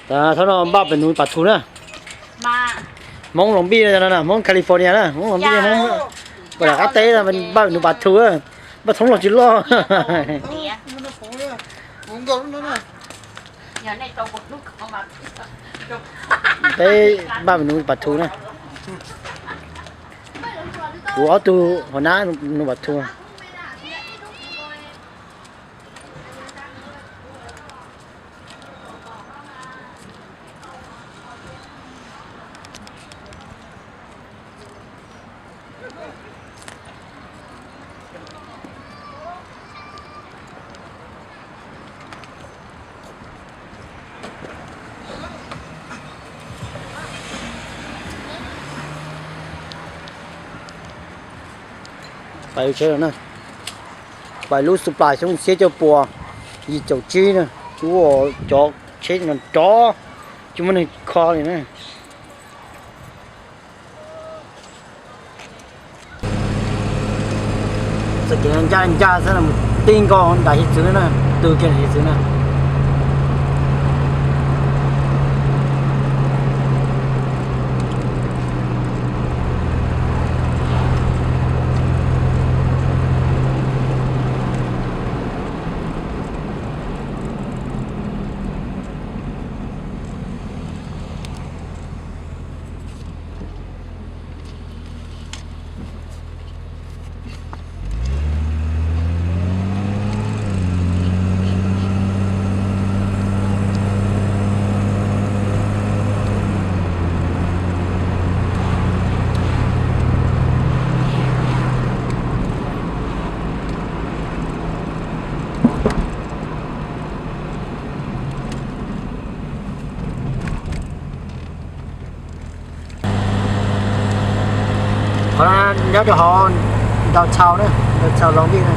Thaum no npaj pem nus pas thu na. Hmoob Long Beach no, Hmoob California na, Hmoob Long Beach, Hmoob pas dam qab teb, npaj pem nus pas thu, npaj thoob log tsis loj. Peb npaj pem nus pas thu na. Kuv ob tug hauv nab nus pas thu. Pais tsheb na, pais lub supply xyoo txhiab cuaj puas yim caum tsib na, ua cov tsheb no rov tsis muaj neeg kho li na. Txoj kev ncaj ncaj xwb, tib nkaus nram hiav txwv na, tu kiag hiav txwv na. Qhov no nyob rau hauv downtown na, downtown Long Beach na.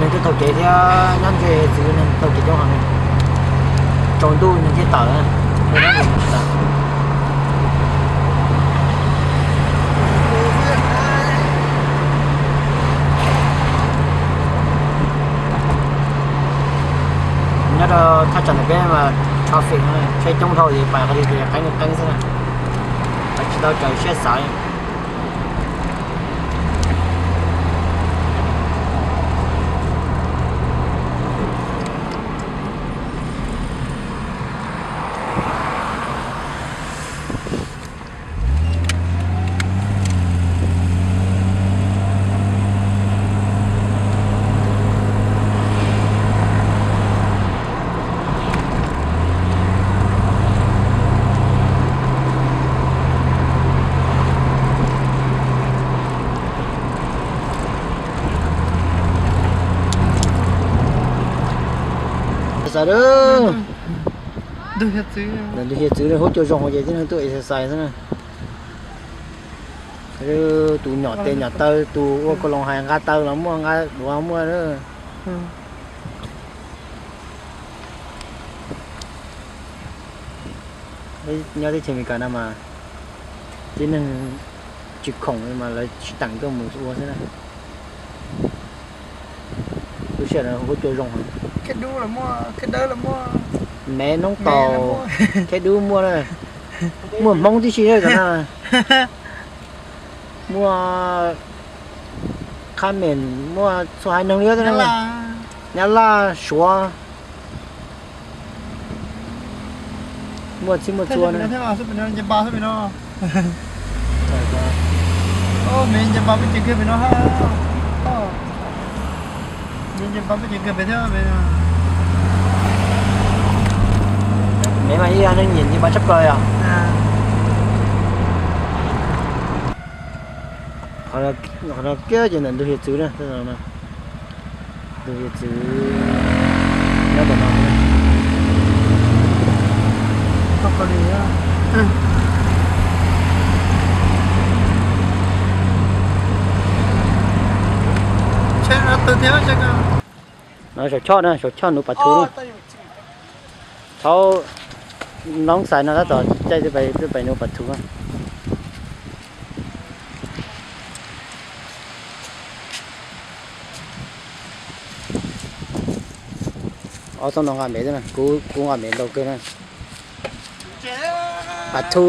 Neeg twb taug kev thiab, nyob ntse txiv neeg taug kev coob heev, tsaus ntuj neeg thiaj tawm na. Nyob rau thaj tsam ntawm peb mas traffic, tsheb coob dhau ces pais qhov twg ces qeeb qeeb xwb na, tsis tau raws siab xav. Xav ntug hiav txwv, ntug hiav txwv hub cua zoo ces tib neeg tuaj exercise xwb na. Tus nyom tes nyom taw, tus ua kau loos hais nqa taw los muaj, nqa duav muaj. Nyob teb chaws Amelikas no mas tib neeg tsis khoom li mas lawv tsis teem tuaj mus ua xwb na. Lub sij hawm no huab cua zoo heev. Mev noob taus, kheb dub muaj na. Muaj Hmoob tib si na. Muaj Khmer, muaj txhua haiv neeg li, Nyab Laj, Suav, muaj txhij muaj txhua na. Mev mas ib yam neeg nyiam nce pas tshaj plaws yom. Qhov no kiag ces ntawm ntug hiav txwv na. Ntug hiav txwv nyob tom no. No saum choj na, saum choj nuv pas thu na. Thaum noob xais no tab tom caij twb pais nuv pas thu na. Ob tug no nqa mev xwb na, kuv, kuv nqa mev ntau kawg na. Pas thu.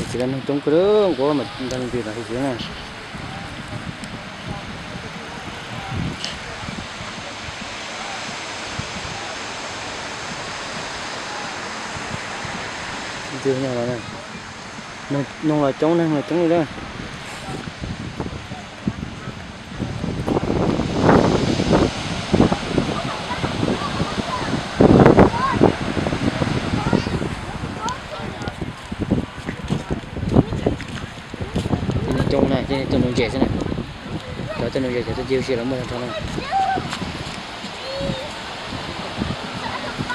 Txiv neeg coob kawg, nquab mas nrog ntws no txiv na. Ntws no, noog los coob, neeg los coob li na. Cov neeg coob na, cov neeg tuaj nuv ntses xwb na. Cov tuaj nuv ntses, cov tuaj ncig ua si los muaj tag nrho na.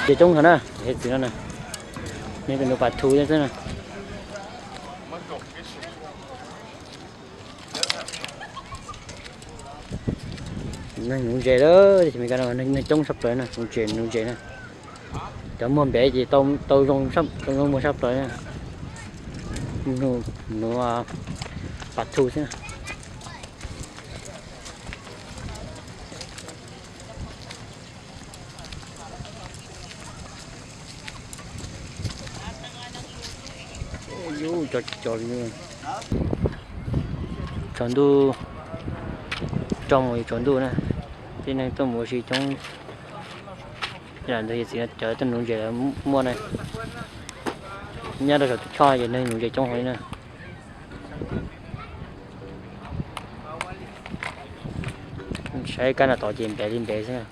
Ntses coob heev na, hiav txwv no na. Nws tus nus pas thu xwb na. Neeg nuv ntses lawm, Meskas no neeg coob tshaj plaws na, nuv ntses, nuv ntses na. Cov muag npev ces tau, tau zoo, tau zoo muag tshaj plaws na. Nuv, nuv pas thu xwb na. Yus, cov, cov, tsaus ntuj, tsaus mus tsaus ntuj na, tib neeg tuaj mus ua si coob. Lam ntawd hiav txwv cov tuaj nuv ntses muaj na, nyob rau saum tus choj ces neeg nuv ntses coob heev li na. Saib kab no tod ces npev li npev xwb na.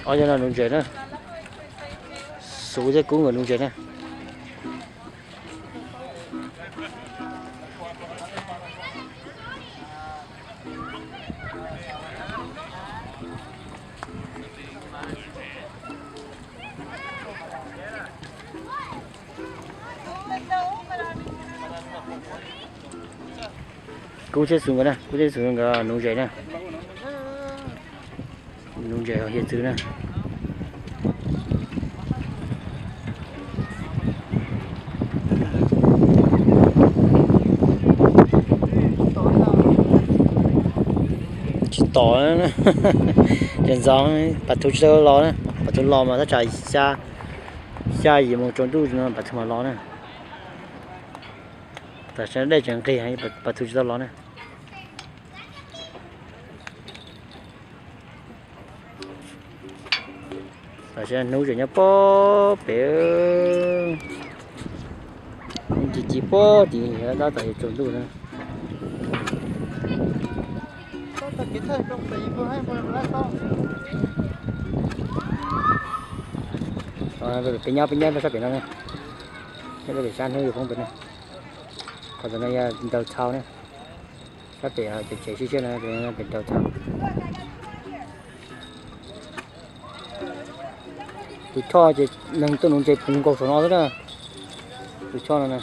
Ob yog no nuv ntses na. Xuv thiab kub nkawd nuv ntses na. Kub thiab xuv nkawd na, kub thiab xuv nkawd nuv ntses na. Nuv ntses hiav txwv na. Tsis tom, ces ntxov pas thu tsis tau los na, pas thu los mas thaj tsam xya, xya yim moos tsaus ntuj no pas thu mas los na. Tam sim no dej tseem nqig, pas thu tsis tau los na. Tam sim no hnub tseem nyob pob pem, ci ci pob tim dab tom yuav tsaus ntuj na. Peb nyob, peb nyob rau sab pem no na, nyob rau pem sab hnub yuav poob pem na. Qhov ntawd no yog downtown na, sab pem ces tsev siab siab no pem downtown. Tus choj ces neeg tuaj nuv ntses puv nkaus saum no xwb na. Tus choj no na,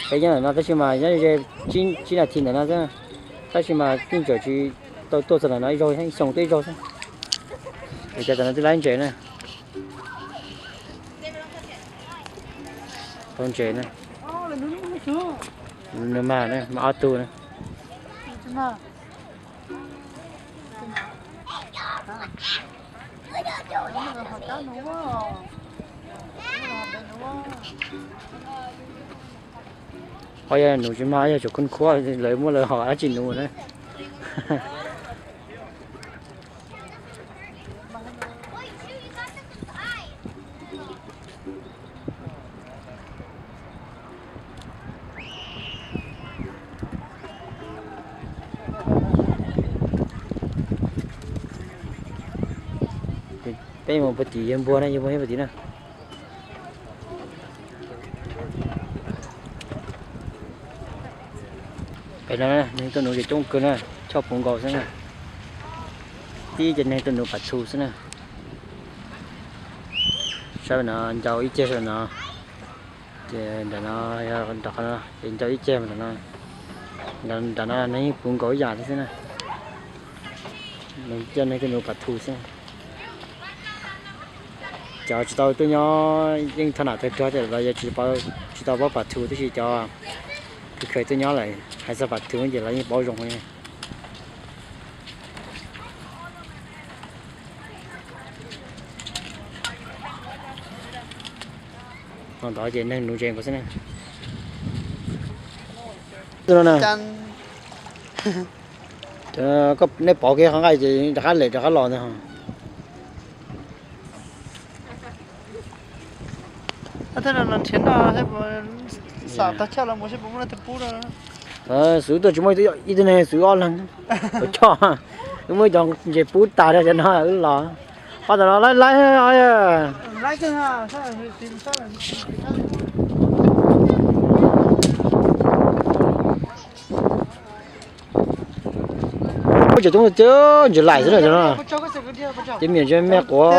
peb nyob ntawm no tab sis mas nyob ze tsib nas this ntawm no xwb, tab sis mas yeej tseem tsis tau tuaj txog ntawm no ib zaug, ib xyoos tuaj ib zaug xwb. Vim tias tam no twb laib ntses na. Tau ntses na. Nws mag na, mag ob tug na. Ob yog nuv tsis mag, yog tsuas khub khuab lawv muab lawv hom dab tsi nuv na. Peb mus puag tim yawg Npuag na, yawg Npuag nyob puag tim na. Pem no neeg tuaj nuv ces coob kawg na, choj puv nkaus xwb na. Tib cov neeg tuaj nuv pas thu xwb na. Saib no, ncau ib ceg saib no. Ces nram no, nram qhov no ces ncau ib ceg nram no. Nram no neeg yeej puv nkaus ib yam thiab xwb na. Cov neeg tuaj nuv pas thu xwb. Cov tsis tau tuaj nyob yeej thoj nam tawg rog thiab los yog tsis tau paub pas thu, tab sis cov khaws khaws tuaj nyob lawm hais txog pas thu ces lawv yeej paub zoo li. Ntawd ces neeg nuv ntses nkaus xwb na. Nej pov kiag qhov nqaij ces rov qab lem rov qab los ntag. Xub tuaj tsis muaj ib tug neeg, xub ob leeg, puas choj, wb muab cov ntses pub tas rau cov no wb los. Qhov tom no laib laib. Ub, cov tub tiag, ntses laim xwb na cov no. Ces me ntses me quav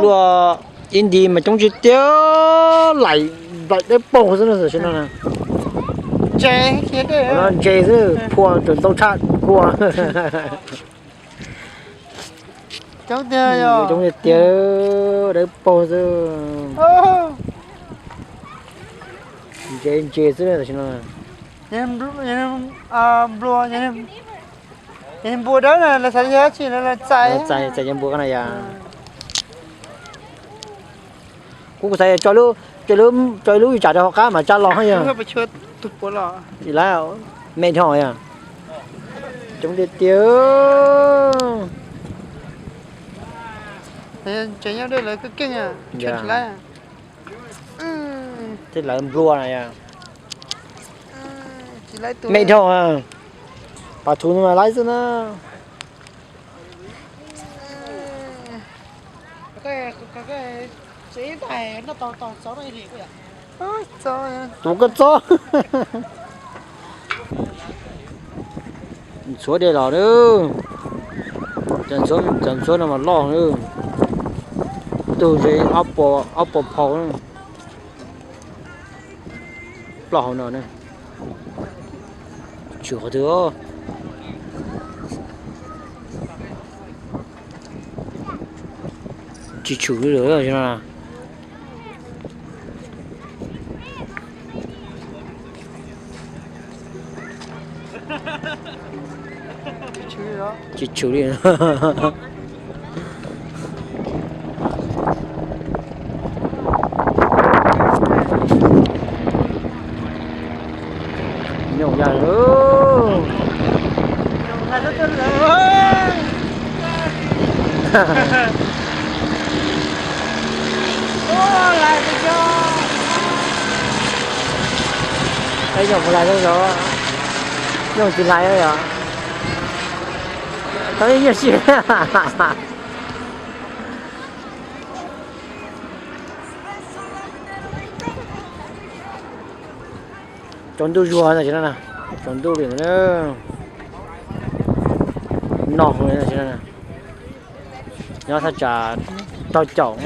luaj ib nti mas coob tsis tiag, laim nplaim dawb paug xwb na tam sim no. Ntses xwb, phua rau ntau tshaj phua. Coob tiag, dawb paug xwb. Ntses ntses xwb tam sim no. Nplua, npua dawb na, lawv xav yog dab tsi lawv txais. Txais cov npua ko na yom. Kuv kuv xav tso lub, tso lub, tso lub ib tsam rau hauv qab mas tsa los yog. Tsis laib, me dhau yog. Coob tiag tiag. Tseem nyob dej lawv keej keej, tsis laib. Tej lawv nplua na yog. Me dhau, pas thu no mas laib xwb na. Tus koj txob. Ntxhuav dej los na. Cov ntxhuav no mas loj na. Tug ntshe ob puas phau na. Ploj hauv no na. Tshwm qhov twg. Tsis tshwm li lawm no. Tsis tshwm li. Nyooj yaj lawm. Nyooj tsis lais yom. Tau ib nyuag siab. Tsaus ntuj zuag no, tsaus ntuj li no. Noj li no. Nyob thaj tsam rau caum.